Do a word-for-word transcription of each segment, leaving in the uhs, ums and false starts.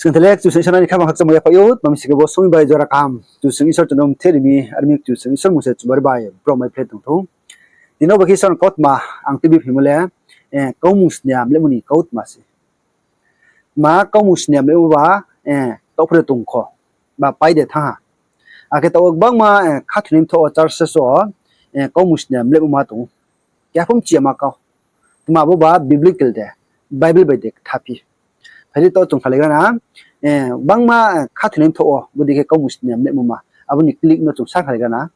Skang thele Kchusoyang Isor ni khamang khakchangmo yaphaih ou, tma mi sing khe bo somoing bai jora kaham Kchusoyang Isor chung no mthe ri mi, are mi Kchusoyang Isor mung se chuba ri bai brao mai phle tong thou. Tini bo khe Isor ni kautma ang tuibi phimo le, eh, kaumung sni ya mlehmo ni kautma se. Tma kaumung sni ya mlehmo ba, eh, taoh pho de tong kho, ba pai de thanng ha. Akhe taoh wo gbangma, eh, khathoinai mthoh wo churches wo, eh, kaumung sni ya mlehmo ma tong ou. Keha pho mchi ya ma kau. Tma abo ba biblical de, Bible bai de kthaphi. Phai di taoh chung khalai gra na, eh, gbangma, eh, khathoinai mthoh wo bodei khe kaumung sni ya mlehmo ma, abo ni click no chung sa khalai gra na.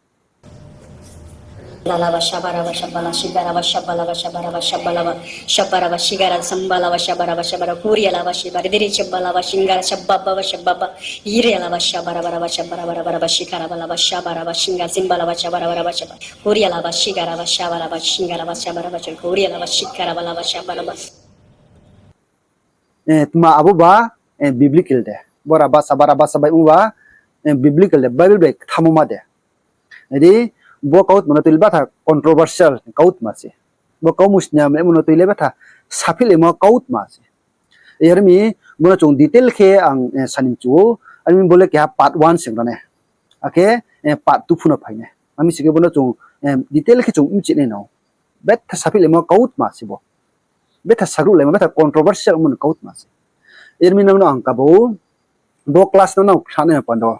Lalaba shabaraba shabala shigaraba shabalaba shabaraba shabalaba shabaraba shigara sambalaba shabaraba shabara kurialaba shibari diri shabalaba shingara shababa shababa irialaba shabaraba shabaraba shikaraba laba shabaraba shinga simbalaba shabaraba shaba kurialaba shigaraba shabaraba shingaraba shabaraba kurialaba shikaraba laba shabaraba. Eh, tma abo ba, eh, biblical de. Bo raba saba raba saba ongba, eh, biblical de, Bible bai kthamo ma de. Nai di, bo kautma no tui le betha controversial kautma se. Bo kaumung sni ya mlehmo no tui le betha saphihlaimo kautma se. Are mi, bo no chung detail khe ang, eh, sani mchu ou, are mi bo le keha part one se ong ra nai. Akhe, eh, part two phuno phai nai. Ami sing khe bo no chung, eh, detail khe chung mchi nai no. Betha saphihlaimo kautma se bo. Betha sagruhlaimo, betha controversial ongmo ni kautma se. Are mi nang no ang kabo, bo class no nang khnanai panda wo.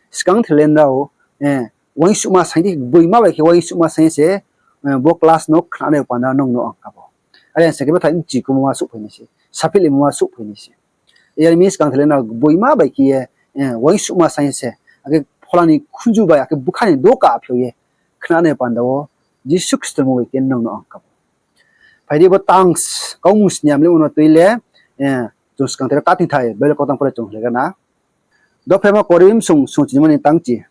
Skang thele nrao, eh, uaingsouhma saing di, gboima bai khe uaingsouhma saing se, eh, bo class no khnanai panda nang no ang kabo. Are ang sa khe betha mchi khumo ma souhphai nai se, saphihlaimo ma souhphai nai se. Are mi skang thele nrao gboima bai khe ye, eh, uaingsouhma saing se, akhe phola ni khunju bai, akhe bkha ni doka phio ye, khnanai panda wo, Jisu Khristo ni mmung bai khe nang no ang kabo. Phai di bo tongues, kaumung sni ya mlehmo no tui le, eh, chung skang thele kathing thai, Bible kautang pore chung le gana. Dophaima Korinth sung sungchinimo ni tangchi.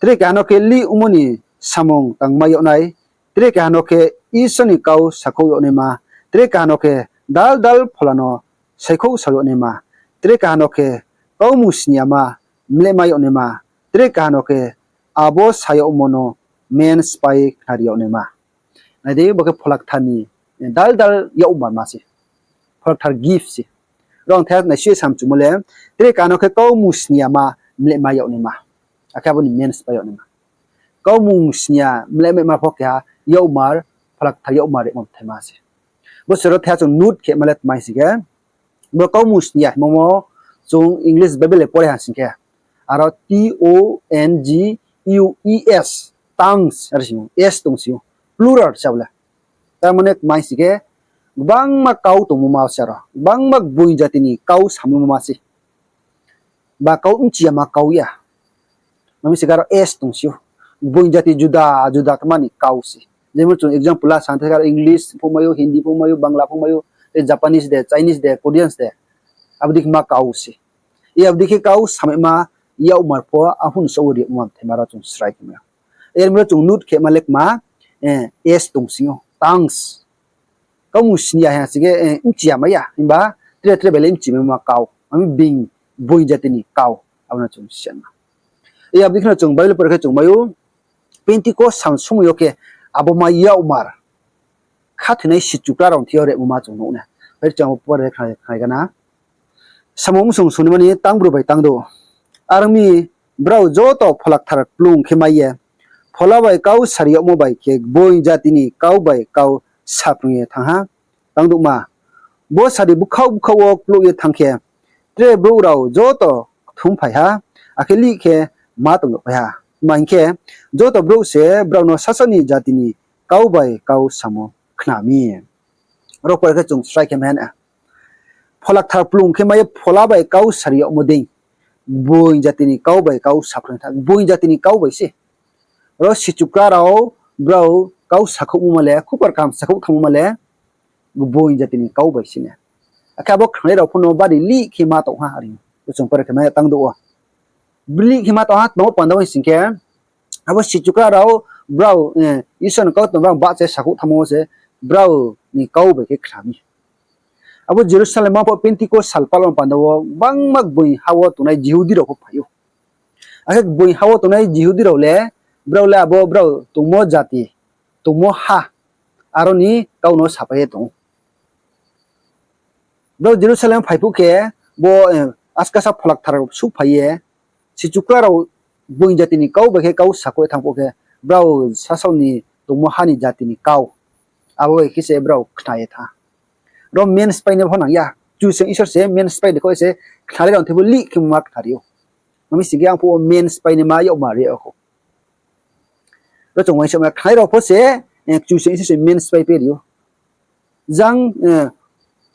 Tre keha no khe lih ongmo ni samung tangmai yag nai, tre keha no khe Isor ni kau sakhouh yag naima, tre keha no khe dal dal phola no saikhouh sao yag naima, tre keha no khe kaumung sni ya ma mlehmai yag naima, tre keha no khe abo sa yagmo no men sphái khnari yag naima. Nai di, bo khe Phola Kthar ni, eh, dal dal yagmarma se. Phola Kthar gift se. Ro ang the nai sui samchumo le, tre keha no khe kaumung sni ya ma mlehmai yag naima. Akhe abo ni men sphái yag naima. Kaumung sni ya mlehmaima pho keha yagmar, Phola Kthar yagmar rimo bthaima se. Bo se ro the chung note khe ma le tmai sing khe, bo kaumung sni ya hingmo mo chung English Bible le pore ha sing khe, aro T O N G U E S, tongues, are sing S tong sing, plural se abo le. Tar mane tmai sing khe, gbangma kau tongmo ma se aro, gbangma gboing jati ni kau samo ma se. Ba kau mchi ya ma kau ya. Mami se karo S tong sing ou. Gboing jati juda juda tma ni kau se. Jemon chung example la san the karo English pho mai ou, Hindi pho mai ou, Bangla pho mai ou, e Japanese de, Chinese de, Koreans de. Abo dei khe ma kau se. E abo dei khe kau samaima yagmar pho ahun so ri ma thai ma ro chung srai khe ma. Er mi ro chung note khe ma le kma, eh, S tong sing ou, tongues. Kaumung sni ya hing sing khe, eh, mchi ya mai ya, himba tre tre bai le mchi mai ma kau, ami being gboing jati ni kau, abo no chung siya na. E abo dei khe no chung Bible pore khe chung mai ou, Pentecost sal somoi yo khe abo ma yagmar, khathoinai sichukla rao thing yo rimo ma chung nuh na. Phai chung abo pore khnai, khnai gana. Samung bsung sungnimo ni tang bru bai tang dou. Are ong mi, brao joto Phola Kthar kplung khe mai ye, Phola bai kau sari yagmo bai khe gboing jati ni kau bai kau saphrung ye thanng ha. Tang douhma, bo sari bkhaoh bkhaoh wo kplouh ye thanng khe, tre brouh rao joto kthumphai ha, akhe lih khe ma tong yagphai ha. Tma hing khe, joto brouh se brao no sasaoh ni jati ni kau bai kau samo khna mi. Ro pore khe chung srai khe mai ha na. Phola Kthar kplung khe mai ye Phola bai kau sari yagmo dei, gboing jati ni kau bai kau saphrung tha, gboing jati ni kau bai se. Ro sichukla rao brao kau sakhouhmo ma le, khupor kaham sakhouh thanngmo ma le, gboing jati ni kau bai se na. Akhe abo khnanai rao pho no bari lih khe ma tong ha, are chung pore khe mai tang douh wo. Lih khe ma tong ha, tma wo panda wo hing sing khe, abo sichukla rao brao, eh, Isor ni kautma brao bahcha ye sakhouh thanngmo wo se, brao ni kau bai khe khna mi. Abo Jerusalem wo pho Pentecost sal palmo panda wo gbangma gboing ha wo tongnai Jihudi rao pho phai ou. Akhe gboing ha wo tongnai Jihudi rao le, brao le abo brao tongmo jati, tongmo ha, aro ni kau no sapai ye tong ou. Brao Jerusalem phai phuh khe, bo, eh, Askasa Pholakthar souhphai ye, sichukla rao gboing jati ni kau bai khe kau sakhouh ye thanng phuh khe, brao sasaoh ni tongmo ha ni jati ni kau, abo bai khe se brao khna ye thanng. Ro mansplain pho nang ya. Kchusoyang Isor se mansplain de kho se khnari rao thebo lih khe ma khnari ou. Mami sing khe ang phuh wo mansplain ni ma yakmar ri ou. Ro chung uaingsouhma khnai rao pho se, eh, Kchusoyang Isor se mansplain pai ri ou. Jang, eh,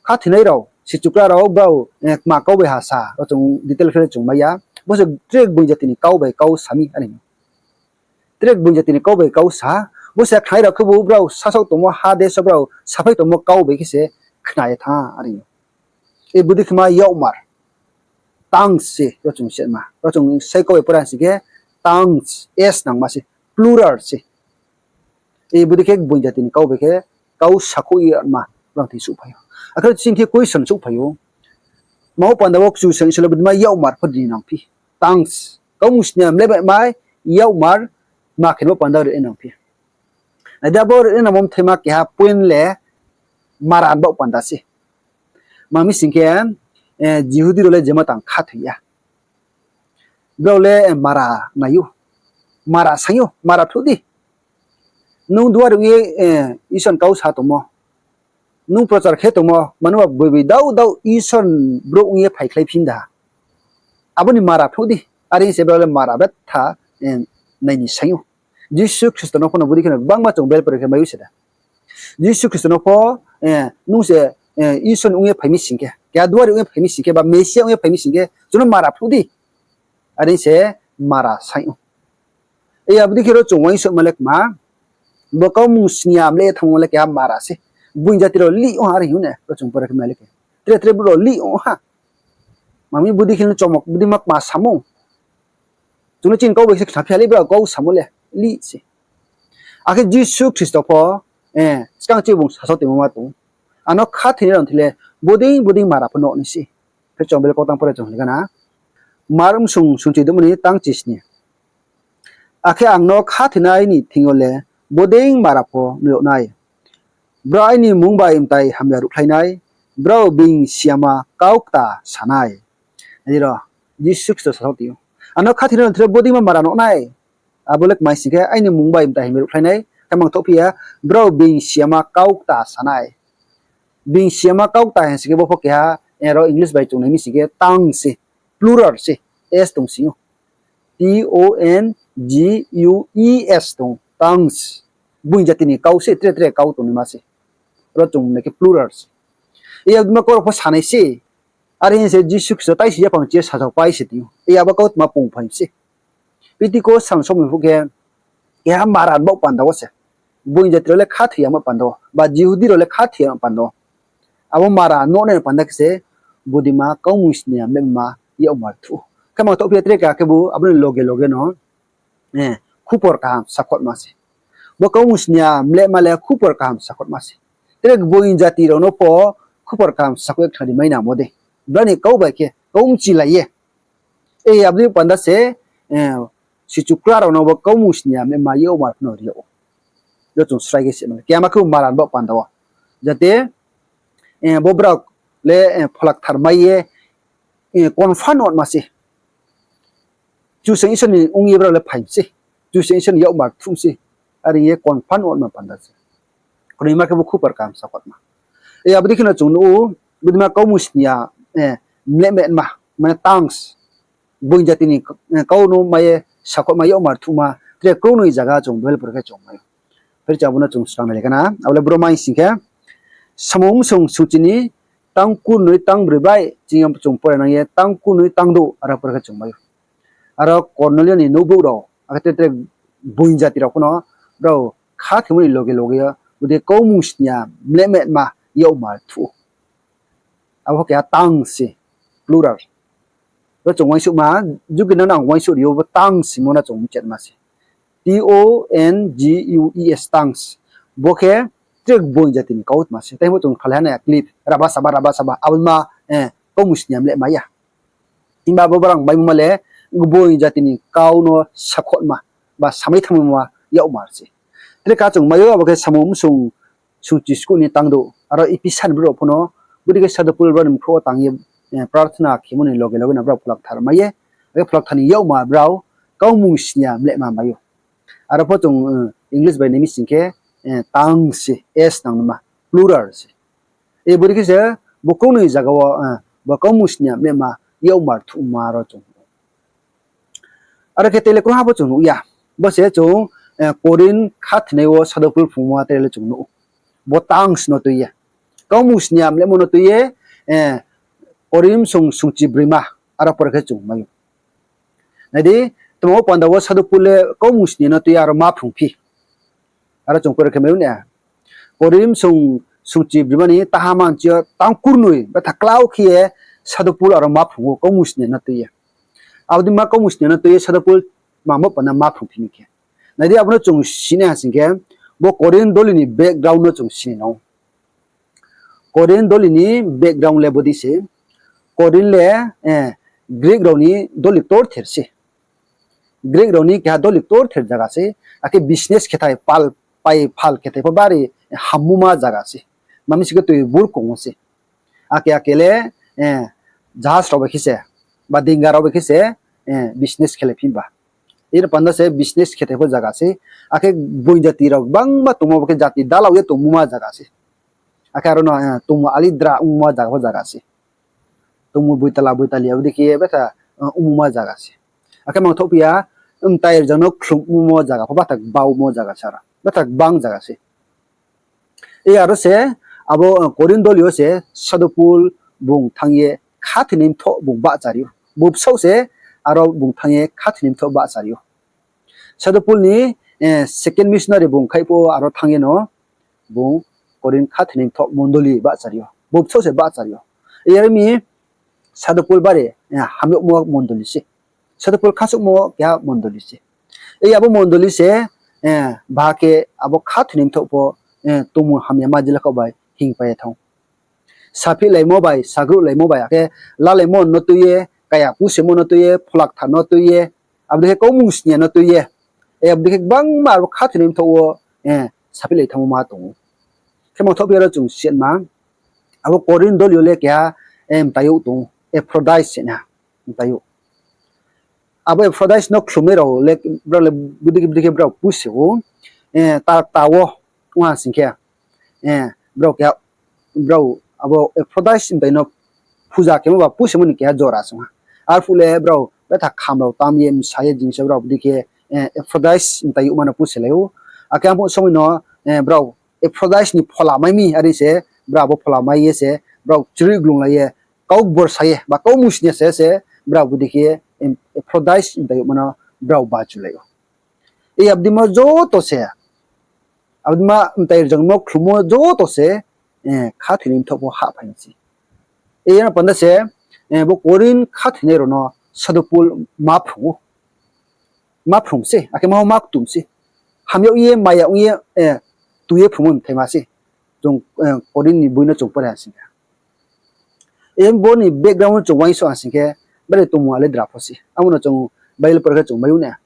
khathoinai rao, sichukla rao, brao, eh, kma kau bai ha sa, ro chung detail khe le chung mai ya. Bo se tre gboing jati ni kau bai kau sa mi, are. Tre gboing jati ni kau bai kau sa, bo se khnai rao khebu brao sasaoh tongmo ha deso brao saphai tongmo kau bai khe se khna ye thanng, are. E bodei khe ma yakmar. Tongues se, ro chung se ma. Ro chung sai kau bai pore sing khe, tongues, S nangma se, plural se. E bodei khe gboing jati ni kau bai khe, kau sakhouh ye ma, brao thing souhphai ou. Akhe chini khe question souhphai ou. Tma wo panda wo Kchusoyang Isor le bodei ma yakmar pho ri nangphi. Tongues. Kaumung sni ya mleh bai mai yakmar ma khe bo panda wo ri nangphi. Nai di abo ri nangmo mthaima keha point le mara ni baoh panda se. Mami sing khe, eh, Jihudi rao le jema tang khathoi ya. Brao le, eh, mara nai ou. Mara saing ou, mara phnuh di. Nung duari ong ye, eh, Isor ni kau sa tongmo. Nung prochar khe tongmo, mano ba boi boi dao dao Isor brouh ong ye phaikhlai phi da. Abo ni mara phnuh di. Are se brao le mara betha, eh, nai ni saing ou. Jisu Khristo no pho no bodei khe no gbangma chung Bible pore khe mai ou se da. Jisu Khristo no pho, eh, nung se, eh, Isor ni ong ye phai mi sing khe, keha duari ong ye phai mi sing khe, ba Mesia ong ye phai mi sing khe, chung no mara phnuh di. Are se mara saing ou. Iya, bodei khe ro chung uaingsouhma le kma, bo kaumung sni ya mleh ye thanngmo le keha mara se. Gboing jati rao lih ong ha are hing ou ne, ro chung pore khe mai le khe. Tre tre brouh rao lih ong ha. Mami bodei khe no chomok, bodei ma kma samo. Chung no chini kau bai se khnaphi ha le, brao kau samo le, lih se. Akhe Jisu Khristo pho, eh, skang chi bung sasaoh tongmo ma tong. Ano khathoinai rao thing le, bodei bodei mara pho nuh nai se. Khe chung Bible kautang pore chung hingkha na. Mark bsung sungchi duma ni tang chisni. Akhe ang no khathoinai ni thing yo le bodei mara pho nuh yag nai. Brao aini mmung bai mtai hamya ruhkhlai nai, brao being siyama kau kta sa nai. Nai di ro, Jisu Khristo sasaoh tong ou. Ano khathoinai rao thing le bodei ma mara nuh nai. Abo le kmai sing khe aini mmung bai mtai hamya ruhkhlai nai, khe mangthohphi ya, brao being siyama kau kta sa nai. Being siyama kau kta hing sing khe bo pho keha, eh, ro English bai chung nai mi sing khe tongues se, plural se, S tong sing ou. T O N G U E S tong, tongues. Gboing jati ni kau se, tre tre kau tongnaima se. Ro chung nai khe plural se. Iya bodei ma kau rao pho sa nai se. Are hing se Jisu Khristo tai si yaphang chi ye sasaohpai se tong ou. Iya bo kautma pungphai se. Pentecost sal somoi phuh khe, keha mara ni baoh panda wo se. Gboing jati rao le khathoi yama panda wo, ba Jihudi rao le khathoi yama panda wo. Abo mara nuh nai panda khe se, bodei ma kaumung sni ya mleh ma yakmar thuh ou. Khe mangthohphi ya tre keha khebu, abo ni loge loge no, eh, khupor kaham sakhouhma se. Bo kaumung sni ya mleh ma le khupor kaham sakhouhma se. Tre gboing jati rao no pho khupor kaham sakhouh ye khnari mai nangmo de. Brao ni kau bai khe, kau mchilai ye. E, abo ni panda se, eh, sichukla rao no bo kaumung sni ya mleh ma yakmar pho no ri yag ou. Ro chung srai khe se ma le. Keha ma khe mara ni baoh panda wo. Jate, eh, bo brao le, eh, pholakthar mai ye, eh, confirm ongma se. Kchusoyang Isor ni ong ye brao le phai mi se. Kchusoyang Isor ni yakmar thuh mi se. Are ye confirm ongma panda se. Knoima khe bo khupor kaham sakhouhma. E, abo dei khe no chung nuh ou, bodei ma kaumung sni ya, eh, mleh mleh ma, mane tongues. Gboing jati ni, eh, kau no mai ye sakhouhma yakmar thuhma, tre krungnoi zaga chung Bible pore khe chung mai ou. Pheri chung abo no chung srang nai le kha na, abo le bro mai sing khe, Samung bsung sungchi ni tang kurnoi tang broi bai, chini yo chung pore nang ye tang kurnoi tang douh, aro pore khe chung mai ou. Aro Kornelio ni nouhbrouh rao, akhe tre tre gboing jati rao pho no, brao khathoimo ni loge loge yo, bodei kaumung sni ya mleh mleh ma yakmar thuh ou. Abo keha tongues se, plural. Ro chung uaingsouhma, jugi no nang uaingsouh ri ou, bo tongues hingmo no chung mchema se. T O N G U E S, tongues. Bo khe tre gboing jati ni kautma se. Tei bo chung khalai ha nai clip, raba saba, raba saba, abo ma, eh, kaumung sni ya mleh ma ya. Himba abo brao maimo ma le, gboing jati ni kau no sakhouhma, ba samai thanngmo ma yakmar se. Tre kha chung mai ou, abo khe Samung bsung sungchi skuh ni tang douh, aro Ephesian brouh rao pho no, bodei khe Sadu Pol brao ni mkhrouh wo tang ye, prarthana khemo ni loge loge no brao Pholakthar mai ye, akhe Pholakthar ni yakmar brao kaumung sni ya mlehma mai ou. Aro pho chung English bai nai mi sing khe, tongues se, s nang nma, plural se. Bodei khe se, bo krungnoi zaga wo bo kaumung sni ya mlehma yakmar thuhma ro chung. Aro khe tele krungha pho chung nuh ya. Bo se chung Korinth khathoinai wo Sadhu Pol phrungmo tele chung nuh ou. Bo tongues no tui ye, kaumung sni ya mlehmo no tui ye, Korinth song sungchi broima, aro pore khe chung mai ou. Nai di, tma wo panda wo Sadhu Pol le kaumung sni ya no tui ye aro ma phrungphi. Aro chung pore khe mai ou na. Korinth song sungchi broima ni taha manchi yo tang kurnoi betha klau khe ye Sadhu Pol aro ma phrung ou kaumung sni ya no tui ye. Abo dei ma kaumung sni ya no tui ye Sadhu Pol tma bo panda ma phrungphi ni khe. Nai di, abo no chung sini ha sing khe, bo Korinth doli ni background no chung sini nang ou. Korinth doli ni background le bodei se, Korinth le Greek rao ni doli ktorther se. Greek rao ni keha doli ktorther zaga se, akhe business khethai, pal, pai phal khethai pho bari hammuma zaga se. Mami sing khe tui burkong wo se. Ake ake le jahaj rao bai khe se, ba dinga rao bai khe se business khelai phi ba. Aro panda se business khethai pho zaga se. Akhe boing jati rao gbangma tongmo bo khe jati dalao ye tongmuma zaga se. Akhe aro no tongmung alidra ongmuma zaga pho zaga se. Tongmung boitala boitali abo dei khe ye betha ongmuma zaga se. Akhe mangthouh phi ya, mtai rjang no khlummo zaga pho betha gbaumo zaga se aro. Betha gbang zaga se. Aro se, abo Korinth doli yo se Sadhu Pol bung thanng ye khathoinai mthoh bung bahchari ou. Bo bsaoh se aro bung thanng ye khathoinai mthoh bahchari ou. Sadhu Pol ni second missionary bung khaih phuh wo aro thanng ye no bung Korinth khathoinai mthoh mondoli bahchari ou. Bo bsaoh se bahchari ou. Aro mi Sadhu Pol bari hamyagmo mondoli se. Sadhu Pol khasouhmo keha mondoli se. Abo mondoli se, ba khe abo khathoinai mthoh pho tongmung hamyama jila khaoh bai hingpai ye thanng ou. Saphihlaimo bai, sagrouhlaimo bai, akhe lalaimo no tui ye, kaya pusemo no tui ye, Pholakthar no tui ye, abo dei khe kaumung sni ya no tui ye, abo dei khe gbangma abo khathoinai mthoh wo saphilai thanngmo ma tong ou. Khe mangthouh phi ya ro chung siatma, abo Korinth doli yo le keha mtayouh tong ou, Ephrodis se na, mtayouh. Abo Ephrodis no khlumnai rao le, brao le bodei khe bodei khe brao puse ou, ta kta wo ong ha sing khe, brao keha, brao abo Ephrodis mtai no puja khemo ba pusemo ni keha jora se ong ha. Arphuh le brao betha kham rao tam ye, msa ye, jingsa brao bodei khe Ephrodis mtayouhma no puselai ou. Akhe arphuh somoi no brao Ephrodis ni phola mai mi, are se brao abo phola mai ye se brao chri glunglai ye, kau gbor sa ye ba kaumung sni ya sa ye se brao bodei khe Ephrodis mtayouhma no brao bachulai ou. Abo dei ma joto se, abo dei ma mtai rjangmo khlummo joto se khathoinai mthoh pho hahphai mi se. Aro panda se bo Korinth khathoinai rao no Sadhu Pol ma phrung ou. Ma phrung se, akhe ma ho ma ktum se. Hamyag ye, maya ong ye, tui ye phrungmo mthaima se. Chung Korinth ni boi no chung pore ha sing khe, bo ni background no chung uaingsouh ha sing khe, bari tongmung alidra pho se. Abo no chung Bible pore khe chung mai ou na.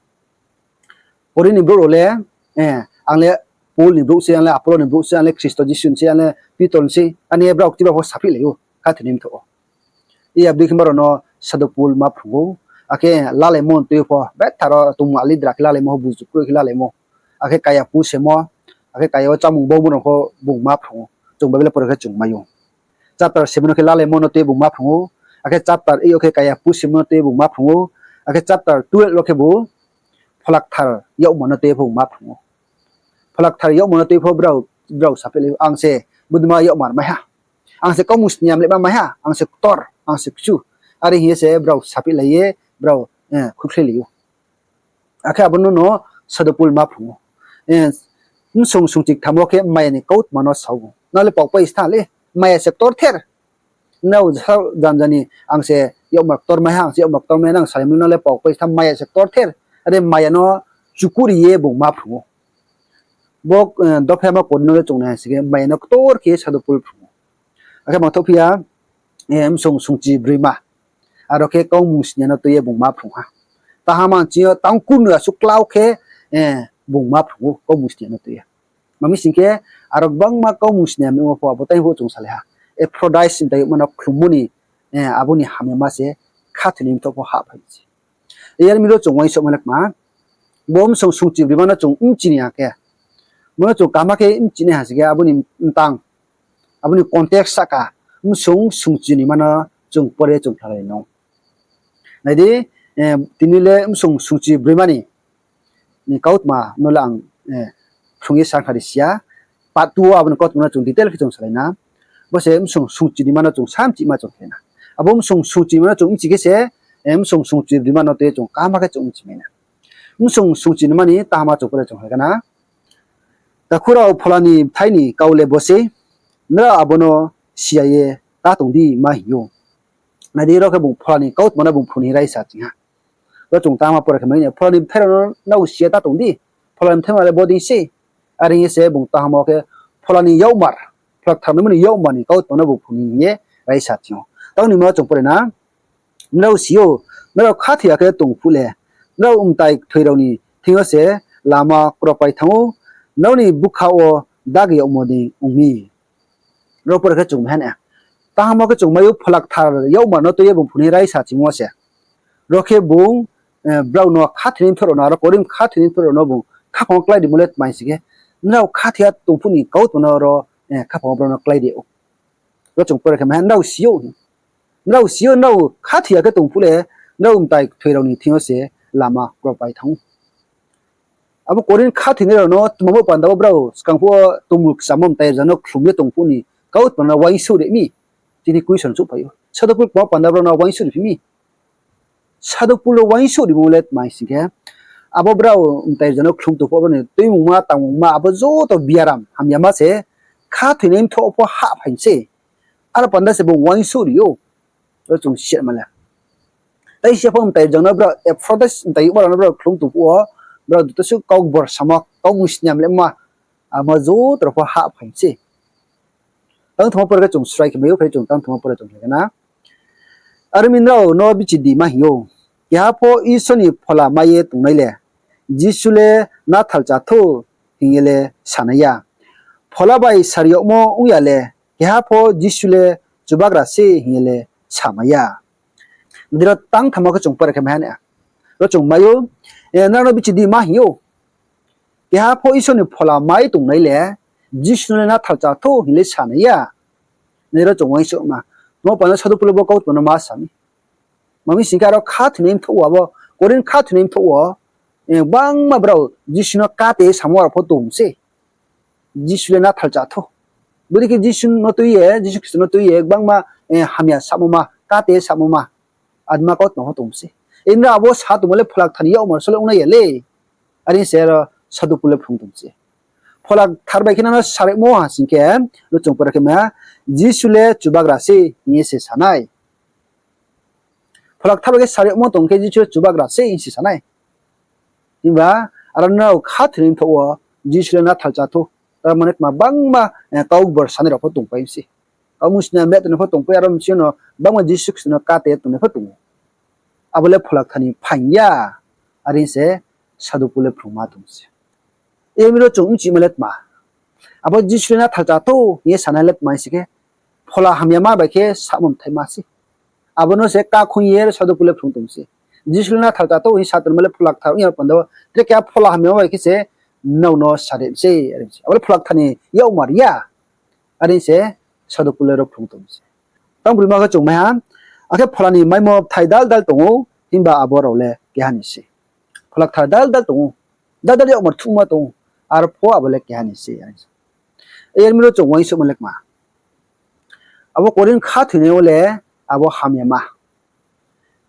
Korinth ni brouh rao le, ang le Paul ni brouh se, ang le Apollo ni brouh se, ang le Khristo Jisu ni se, ang le Pitor ni se, are ye brao ktiba pho saphihlai ou, khathoinai mthoh ou. Abo dei khe brao no Sadhu Paul ma phrung ou, akhe lalaimo no tui pho, betha ro tongmung alidra khe lalaimo pho, buzu kroi khe lalaimo, akhe kaya pusemo, akhe kaya wo chámung baumo rao pho bung ma phrung ou. Chung Bible pore khe chung mai ou. Chapter seven no khe lalaimo no tui ye bung ma phrung ou, akhe chapter eight yo khe kaya pusemo no tui ye bung ma phrung ou, akhe chapter twelve wo khebu Pholakthar yagmo no tui ye pho bung ma phrung ou. Pholakthar yagmo no tui pho brao, brao saphihlai ou, ang se bodei ma yagmar mai ha, ang se kaumung sni ya mlehma mai ha, ang se ktor, ang se kchu. Are hing ye se brao saphihlai ye brao khuikhlailai ou. Akhe abo no no Sadhu Paul ma phrung ou. Bsong sungchi ktham wo khe maya ni kautma no sa ou. Nang le paohpai se thanng le, maya se ktorther. Nrao janja ni ang se yagmar ktor mai ha, ang se yagmar ktor mai ha, nang salai mi, nang le paohpai se thanng, maya se ktorther. Are maya no chukuh ri ye bung ma phrung ou. Bo dopha ma Korinth no le chung nai ha sing khe maya no ktor khe Sadhu Paul phrung ou. Akhe mangthouh phi ya, bsong sungchi broima. Aro khe kaumung sni ya no tui ye bung ma phrung ha. Taha manchi yo tang kurnoi asuh klau khe bung ma phrung ou kaumung sni ya no tui ye. Mami sing khe, aro gbangma kaumung sni ya mimo pho abo tai pho chung salai ha. Ephrodis mtai yagmo no khlummo ni abo ni hamyama se khathoinai mthoh pho hahphai se. Yar mi ro chung uaingsouhma le kma, bo msong sungchi broima no chung bchi ni ya khe, bo no chung kaham khe bchi nai ha sing khe abo ni mtang, abo ni context sahka, msong sungchi ni ma no chung pore chung khnalai no. Nai di, tini le msong sungchi broima ni, ni kautma no le ang phrung ye sa khnari si ya. Part two wo abo ni kautma no chung detail khe chung salai na. Bo se msong sungchi ni ma no chung sa bchima chung khe na. Abo msong sungchi ni ma no chung bchi khe se, msong sungchi broima no tui ye chung kaham khe chung bchi mai na. Msong sungchi ni ma ni tahama chung pore chung khe na. Takhu rao, phola ni bthai ni kau le bo sei, nrao abo no si ya ye ta tong di ma hing ou. Nai di, ro khe bung phola ni kautma no bung phrung ni raisa ching ha. Ro chung tahama pore khe mai ni, phola ni bthai rao no nrao si ya ta tong di, phola ni bthai ma le bo dei se. Are hing ye se bung tahama khe phola ni yakmar, phola kthar ni ma ni yakmar ni kautma no bung phrung ni hing ye raisa ching ou. Tang ni ma chung pore na, nrao si ou, nrao khathoi ya khe tong phuh le, nrao mtai kthoi rao ni thing yo se lama kropai thanng ou, nrao ni bkha wo dagi yagmo dei ong mi. Ro pore khe chung mai ha na. Tahama khe chung mai ou, phola kthar yakmar no tui ye bung phrung ni raisa chingmo se. Ro khe bung, brao no khathoinai mthoh rao no, aro Korinth khathoinai mthoh rao no bung khaphang wo klái rimo le tma hing sing khe, nrao khathoi ya tong phuh ni kautma no ro, khaphang wo brao no klái ri ou. Ro chung pore khe mai ha, nrao si ou, nrao si ou, nrao khathoi ya khe tong phuh le, nrao mtai kthoi rao ni thing yo se lama kropai thanng ou. Abo Korinth khathoinai rao no tma bo panda wo brao skang phuh wo tongmung kchamo mtai rza no khlum ye tong phuh ni kautma no uaingsouh ri mi. Tini question souhphai ou, Sadhu Pol tma bo panda brao no uaingsouh ri phi mi? Sadhu Pol no uaingsouh rimo le tma hing sing khe, abo brao mtai rza no khlum tong phuh, abo ni tuimungma, tangmungma, abo joto biaram hamyama se khathoinai mthoh pho hahphai mi se. Aro panda se bung uaingsouh ri ou. Ro chung si ma le, tai si ya pho mtai rza no brao, Epaphroditus mtai yagmo rao no brao khlum tong phuh wo, brao duta suh kaukbor samo, kaumung sniam le ma, abo joto rao pho hahphai mi se. Tang thama pore khe chung srai khe mai ou, phai chung tang thama pore chung khe na. Are mi nrao no bichi di ma hing ou, keha pho Isor ni phola mai ye tongnai le, Jisu le nathal cha thou hing ye le sanai ya. Phola bai sari yagmo ong ya le, keha pho Jisu le Chubagra se hing ye le samai ya. Dei ro tang thama khe chung pore khe mai ha na. Ro chung mai ou, nrao no bichi di ma hing ou, keha pho Isor ni phola mai tongnai le, Jisu no le nathal cha thou hing le sanai ya. Nai ro chung uaingsouhma, tma bo panda Sadhu Pol le bo kautma no ma sa mi? Ma mi sing khe aro khathoinai mthoh wo, abo Korinth khathoinai mthoh wo, gbangma brao Jisu no kate samo rao pho tong se. Jisu le nathal cha thou. Bodei khe Jisu no tui ye, Jisu Khristo no tui ye gbangma hamya samo ma, kate samo ma, adma kautma pho tong se. Nrao abo sa tongmo le phola kthar ni yakmar so le ong nai ya le. Are se ro Sadhu Pol le phrung tong se. Phola kthar bai khe nang no sarimo ha sing khe, ro chung pore khe mai ha, Jisu le Chubagra se hing ye se sanai. Phola kthar bai khe sarimo tong khe Jisu le Chubagra se hing se sanai. Himba aro nrao khathoinai mthoh wo Jisu le nathal cha thou, aro mane tma bangma kaukbor sanai rao pho tongpai mi se. Kaumung sniam le tongnai pho tongpai, aro bsing yo no bangma Jisu Khristo no kate tongnai pho tong ou. Abo le phola kthar ni phaing ya. Are se Sadhu Pol le phrungma tong se. Yar mi ro chung bchima le tma, abo Jisu le nathal cha thou hing ye sanai le tma hing sing khe, phola hamyama bai khe samo mthaima se. Abo no se kakhoing ye Sadhu Pol le phrung tong se. Jisu le nathal cha thou hing ye sa tongmo le phola kthar ong ya panda wo, tre keha phola hamyama bai khe se nrao no sare mi se, are se. Abo le phola kthar ni yakmar ya. Are se Sadhu Pol le ro phrung tong se. Tang broima khe chung mai ha, akhe phola ni maimo bthai dal dal tong ou, himba abo rao le keha ni se. Phola kthar dal dal tong ou, dal dal yakmar thuhma tong ou, arpho abo le keha ni se. Yar mi ro chung uaingsouhma le kma, abo Korinth khathoinai yo le abo hamyama,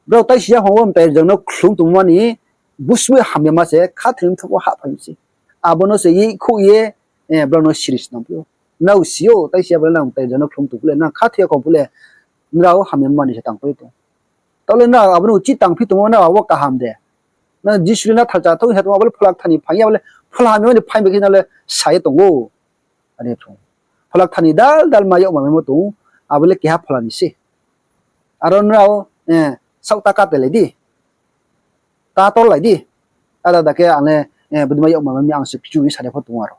brao tai si ya pho wo mtai rza no khlum tongmo ni busmoi hamyama se khathoi ni mthoh wo hahphai mi se. Abo no se yekhouh ye brao no siri snam phi ou. Nrao si ou, tai si ya bo le nang mtai rza no khlum tong phuh le, nang khathoi ya kho phuh le, nrao hamyama ni se tangpai tong. Taoh le nrao abo no uchih tangphi tongmo, nrao abo kaham de? Nang Jisu le nathal cha thou hing ye tongmo, abo le phola kthar ni phaing ya, abo le phola hamyama ni phaing bai khe nang le sa ye tong ou. Are phrung, phola kthar ni dal dal ma yakmar maimo tong ou, abo le keha phola ni se. Aro nrao saoh ta katelai di, ta torlai di, ada ada khe ang le bodei ma yakmar mai mi, ang se kchu hing ye sa de pho tong ou aro.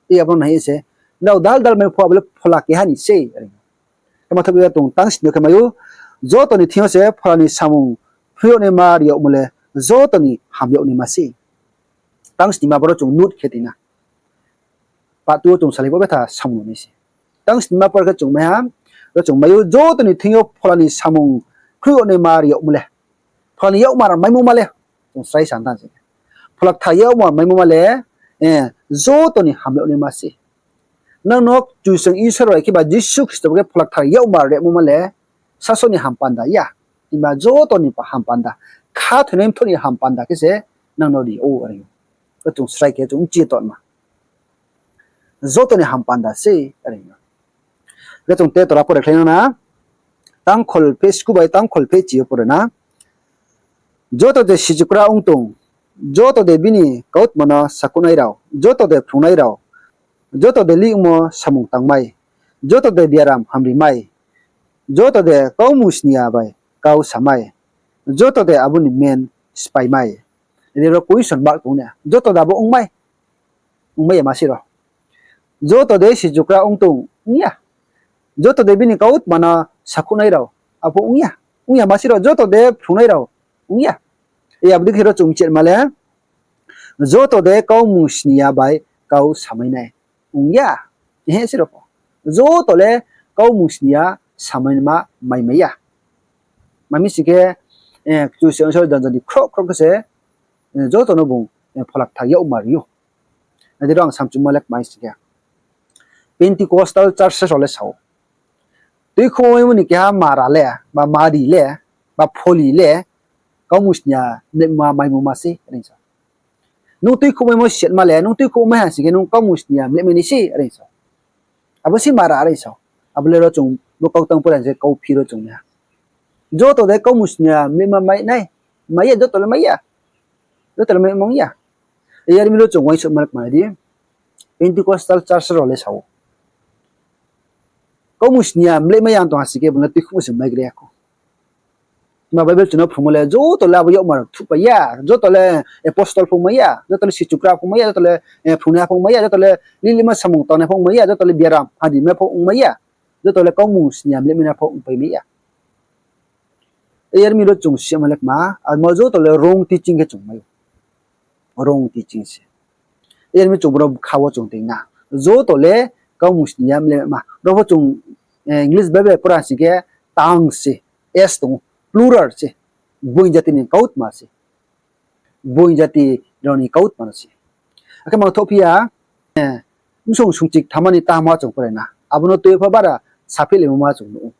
Abo no nai ye se, nrao dal dal mai pho abo le phola keha ni se. Are khe ma thaoh ya tong, tang sni yo khe mai ou, Joto ni thing yo se Phola ni samung khrui yag naima ri yagmo le joto ni ham yag naima se. Tang snima boro chung note khe tong na. Part two wo chung salai pho betha samung nai se. Tang snima por khe chung mai ha, ro chung mai ou joto ni thing yo Phola ni samung khrui yag naima ri yagmo le. Phola ni yakmar maimo ma le, chung srai sa tang se. Phola Kthar yakmar maimo ma le, joto ni ham yag naima se. Nang no Kchusoyang Isor bai khe ba Jisu Khristo bai khe Phola Kthar yakmar rimo ma le, sasaoh ni ham panda ya. Himba joto ni ham panda. Khathoinai mthoh ni ham panda khe se nang no ri ou are. Khe chung srai khe chung chi ye tongma. Joto ni ham panda se are. Khe chung te tora pore khlai na. Tangkhol phe sku bai tangkhol phe chi yo pore na. Joto de sichukra ong tong, joto de bini kautma no sakhouhnai rao, joto de phrungnai rao, joto de lihmo samung tangmai, joto de biaram hamri mai, joto de kaumung sniya bai kau samai, joto de abo ni men sphaimai. Ri ro question mark tong na, joto de abo ongmai? Ongmai ya ma se ro. Joto de sichukra ong tong? Ong ya. Joto de bini kautma no sakhouhnai rao? Abo ong ya. Ong ya ma se ro, joto de phrungnai rao? Ong ya. Abo dei khe ro chung mchih ma le, joto de kaumung sniya bai kau samai nai? Ong ya. He se ro pho. Joto le kaumung sniya samaima mai mai ya. Ma mi sing khe, Kchusoyang Isor janja ni khroh khroh khe se, joto no bung Phola Kthar yakmar ri ou. Nai di ro ang samchuma le kmai sing khe, Pentecostal church rao le sa ou, tuikhouhmo maimo ni keha mara le, ba mari le, ba pholi le, kaumung sniya mlema maimo ma se are sa. Nung tuikhouhmaimo setma le, nung tuikhouhmai ha sing khe nung kaumung sniya mlemai nai se are sa. Abo se mara are sa. Abo le ro chung bo kau tang pore je kauphi ro chung nai ha. Joto de kaumung sniya mlema mai nai? Mai ya, joto le mai ya. Joto le mai mang ya. Yar mi ro chung uaingsouhma le kmai di, Pentecostal church rao le sa ou, kaumung sniya mlemai ya tong ha sing khe bung le tuikhouhmo se maigra ya khou. Ma Bible chung no phrungmo le joto le abo yakmar thuhpai ya, joto le apostle pho ongmai ya, joto le sichukra pho ongmai ya, joto le phrungnaiha pho ongmai ya, joto le lilima samung tangnai pho ongmai ya, joto le biaram hamrimai pho ongmai ya, joto le kaumung sniya mlemai na pho ongpai mai ya. Yar mi ro chung sima le kma, abo joto le wrong teaching khe chung mai ou. Wrong teaching se. Yar mi chung boro bkha wo chung tong na. Joto le kaumung sniya mlema. Ro pho chung English Bible pora sing khe tang se, s tong ou, plural se. Boing jati ni kautma se. Boing jati rao ni kautma no se. Akhe mangthoh phi ya, Msong sungchik thama ni tahama chung pore na. Abo no tui pho bara saphihlaimo ma chung nuh ou.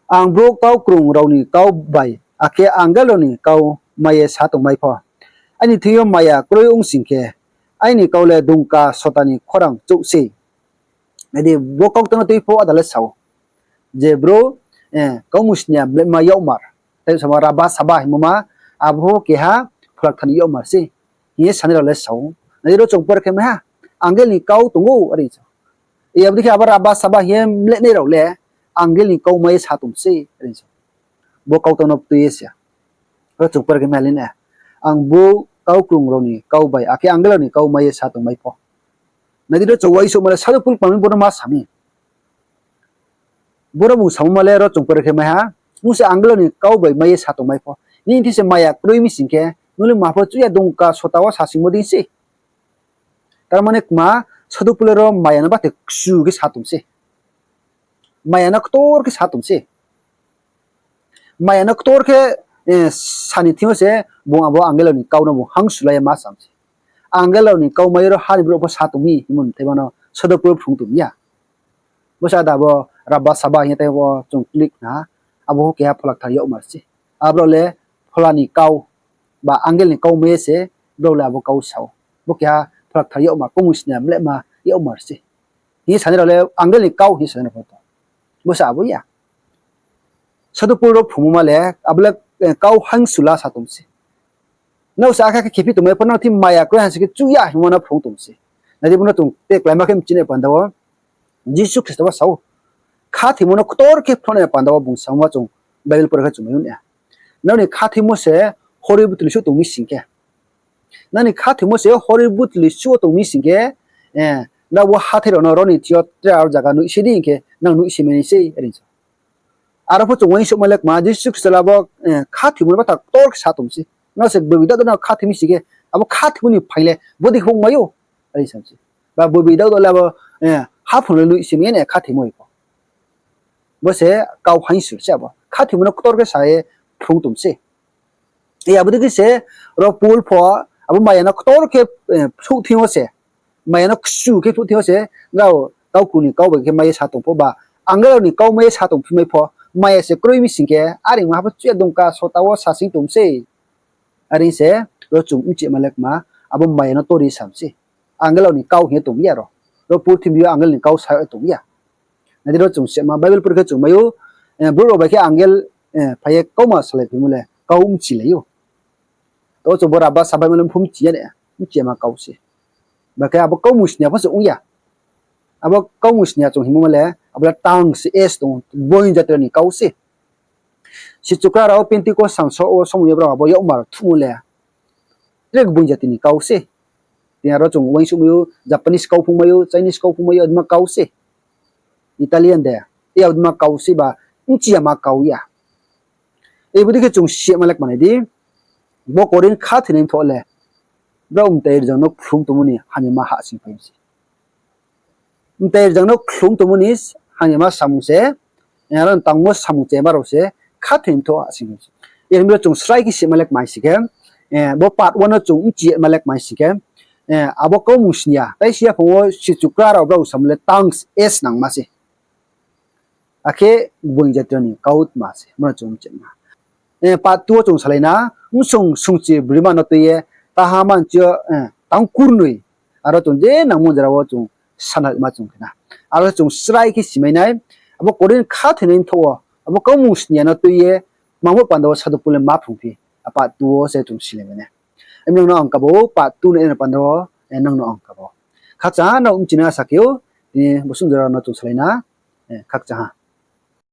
Ang brouh kaukrung rao ni kau bai, akhe angel rao ni kau mai ye sa tongmai pho, aini thing yo maya kroi ong sing khe, aini kau le dungka sota ni khorang chouh sei. Nai di, bo kautang no tui pho ada le sa ou, je brouh, kaumung sniya mlema yakmar, tei samo raba saba hingmo ma, abo keha Phola Kthar ni yakmar sei, hing ye sanai rao le sa ou. Nai di ro chung pore khe mai ha, angel ni kau tong ou are sa. Abo dei khe abo raba saba hing ye mlenai rao le angel ni kau mai ye sa tong sei are sa. Bo kautang no tui ye se. Ro chung pore khe mai ha le na. Ang brouh kaukrung rao ni kau bai, akhe angel rao ni kau mai ye sa tongmai pho. Nai di ro chung uaingsouhma le Sadhu Pol kma mi boro ma sa mi. Boro bung samo ma le ro chung pore khe mai ha, nung se angel rao ni kau bai mai ye sa tongmai pho. Nini thing se maya kroi mi sing khe, nung le ma pho chuh ya, dungka sota wo sasingmo dei se. Tar mane kma, Sadhu Pol le ro maya no bathe kchu khe sa tong se. Maya no ktor khe sa tong se. Maya no ktor khe sa ni thing yo se bung abo angel rao ni kau no bung hangsulai ye ma sam se. Angel rao ni kau mai ye ro ha ni brouh pho sa tong mi hingmo mthai ma no Sadhu Pol phrung tong mi ya. Bo se ada bo raba saba hing ye tei bo chung klik na, abo keha Phola Kthar yakmar se. Abo le Phola ni kau, ba angel ni kau mai ye se, brao le abo kau sa ou. Bo keha Phola Kthar yakmar, kaumung sniya mlema yakmar se. Hing ye sanai rao le angel ni kau hing ye sanai rao pho tong. Bo se abo ya. Sadhu Pol ro phrungmo ma le, abo le kau hangsula sa tong se. Nrao se akha khe khephi tongmai pho, nrao thing maya kroi ha sing khe chuh ya hingmo no phrung tong se. Nai di, bo no chung te kláima khe mchinai panda wo Jisu Khristo ba sa ou, khathoimo no ktor khe phrungnai panda wo bung samo ma chung Bible pore khe chung mai ou na. Nrao ni khathoimo se hori butli suh tong mi sing khe, nrao ni khathoimo se hori butli suh tong mi sing khe, nrao bo hathái rao no ro ni thing yo tre aro zaga nuhsi di hing khe nang nuhsi mai nai sei are sa. Aro pho chung uaingsouhma le kma, Jisu Khristo le abo khathoimo no batha ktor khe sa tong se. Nrao se boi boi dao dao no khathoi mi sing khe, abo khathoimo ni phaing le bodei khe ong mai ou, are sa se. Ba boi boi dao dao le abo haphung le loih se mi ya na khathoimo pho. Bo se kau haing sur se abo. Khathoimo no ktor khe sa ye phrung tong se. Abo dei khe se ro Paul pho abo maya no ktor khe phruh thing yo se, maya no kchu khe phruh thing yo se, nrao tauku ni kau bai khe mai ye sa tong pho ba, angel rao ni kau mai ye sa tong phi mai pho, maya se kroi mi sing khe, are ma ha pho chuya dongka sota wo sasing tong se. Are se ro chung bchima le kma, abo maya no tori sam se. Angel rao ni kau hing ye tong ya ro. Ro purthimbi yo angel ni kau sa ye tong ya. Nai di ro chung sima Bible pore khe chung mai ou, brouh rao bai khe angel phai ye kauma salai phimo le kau bchilai ou. To chung bo raba sabaimo le pho bchi ya de, bchima kau se. Ba khe abo kaumung sni ya pho se ong ya. Abo kaumung sni ya chung hingmo le, abo le tongues se es tong, gboing jati rao ni kau se. Sichukra rao Pentecost sangso wo somoi yo brao abo yakmar thuhmo le, tre gboing jati ni kau se. Tini aro chung uaingsouhmai ou, Japanese kau phung mai ou, Chinese kau phung mai ou, adima kau se. Italian de, e adima kau se ba, bchiyama kau ya. Abo dei khe chung sima le kma nai di, bo Korinth khathoinai mthoh le, brao mtai rzang no khlum tongmo ni hamyama hahsoingphai mi se. Mtai rzang no khlum tongmo ni hamyama samung se, aro tangmo samung chema rao se khathoi mthoh hahsoingphai mi se. Abo chung srai khe sima le kma sing khe, bo part one no chung bchima le kma sing khe, abo kaumung sni ya, tai si yaphang wo sichukra rao brao samo le tongues es nangma se. Akhe gboing jati rao ni kautma se, mano chung bchima. Part two wo chung salai na, bsung sungchi broima no tui ye, taha manchi yo, tang kurnoi, aro chung je nangmo jora wo chung sanatma chung khe na. Aro chung srai khe simai nai, abo Korinth khathoinai mthoh wo, abo kaumung sni ya no tui ye, tma mo panda wo Sadhu Paul le ma phrungphi, part two wo se chung silai mai nai. Nrao no ang kabo, part two nai panda wo, nrao no ang kabo. Khakchang ha, nrao bchina asa khe ou, tini bo sung jora no chung salai na, khakchang ha.